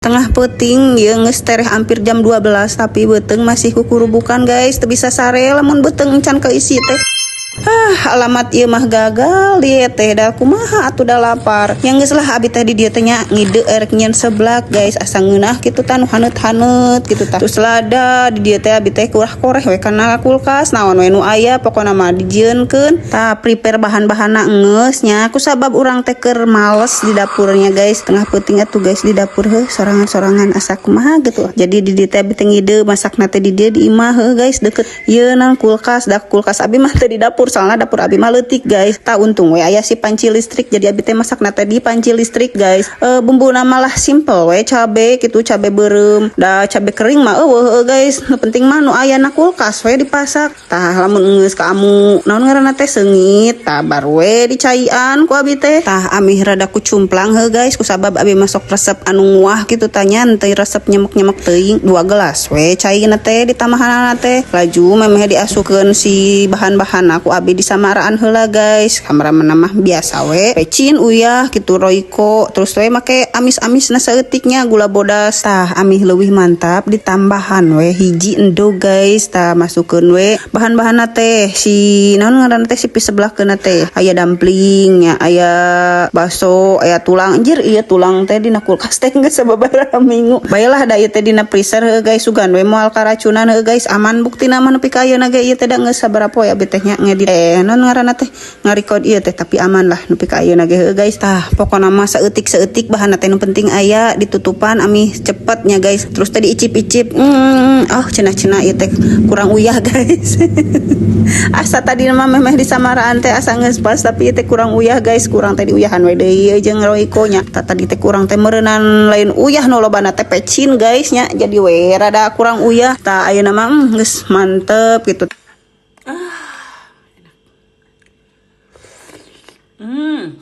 Tengah peuting ieu geus tereh hampir jam 12, tapi beuteung masih kukurubukan, guys. Teu bisa sare lamun beuteung encan keisi teh. Ah, alamat ieu mah gagal diet teh, da kumaha atuh, da lapar. Yang geus lah, abi teh di dieu teh nya ngide erek nyieun seblak, guys, asa ngeunah kitu tah, nu haneut-haneut kitu tah. Terus lada di dieu teh abi teh kurah koreh we kana kulkas, naon we nu aya pokona mah dijieunkeun. Tah, prepare bahan-bahanna geus nya, kusabab urang teh keur males di dapurnya, guys. Tengah peuting atuh, guys, di dapur heuh sorangan-sorangan asa kumaha gitu. Jadi di dieu teh abi teh ngide masakna teh di dieu di imah heuh, guys, deket ieu naon, kulkas. Da kulkas abi mah teu di dapur, soalnya dapur abi mah leutik, guys. Tah, untung we aya si panci listrik, jadi abi teh masakna teh di panci listrik, guys. E, bumbuna malah simple we, cabe gitu, cabe beureum, da cabe kering mah euweuh heuh, guys. Nu penting mah nu aya na kulkas we dipasak. Tah, lamun geus kamu naon ngaranna teh, seungit, tah baru we dicaian ku abi teh. Tah, amih rada kucumplang heuh, guys, kusabab abi masuk resep anu nguah gitu tanya, teu resep nyemek-nyemek teuing. 2 gelas we caina teh ditambahanana teh, laju memeh diasupkeun si bahan-bahan aku abi disamaraan heula, guys. Kameramen mah biasa we, pecin, uyah gitu, Royco, terus we make amis-amis na saeutiknya, gula bodas. Tah, amih leuwih mantap ditambahan we hiji endog, guys. Tah, masukkeun we bahan-bahan teh, si naon ngaranna teh, si piseblakkeun teh, aya dumpling nya, aya bakso, aya tulang. Anjir, iya tulang teh dina kulkas teh geus sababaraha minggu. Baiklah, da ieu teh dina freezer heuh, guys, sugan we moal karacunan heuh, guys, aman. Buktina mah nepi ka ayeuna ge ieu teh da geus sabaraha poe abi teh nya ngedit, naon ngaranna teh, ngarecord ieu teh, tapi aman lah nepi ka ayeuna ge heuh, guys. Tah, pokona mah saeutik-saeutik bahan teh nu penting aya, ditutupan amih cepet nya, guys. Terus tadi icip-icip, oh, cenah-cenah ieu teh kurang uyah, guys. Asa tadi mah memeh di samaraan teh asa geus pas, tapi ieu teh kurang uyah, guys. Kurang teh diuyahan we deui jeung Royco nya. Tah, tadi teh kurang teh meureunan lain uyah, nu lobana teh pecin, guys, nya, jadi we rada kurang uyah. Tah, ayeuna mah geus mantep gitu. Ah, enak.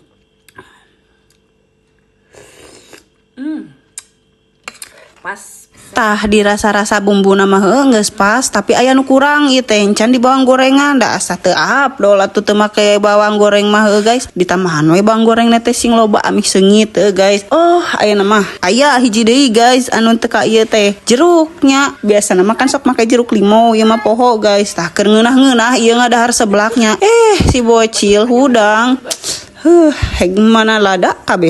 Pas. Tah, dirasa-rasa bumbuna mah heuh geus pas, tapi aya nu kurang ieu teh, encan di bawang gorengan, da asa teu afdol atuh teu make bawang goreng mah heuh, guys. Ditambahan we bawang goreng teh sing loba amih seungit heuh, guys. Oh, ayeuna mah aya hiji deui, guys, anu teu ka ieu teh, jeruknya. Biasana mah kan sok make jeruk limau, ieu mah poho, guys. Tah, keur ngeunah-ngeunah ieu ngadahar seblaknya, si bocil hudang. Huh, heg mana lada kabeh.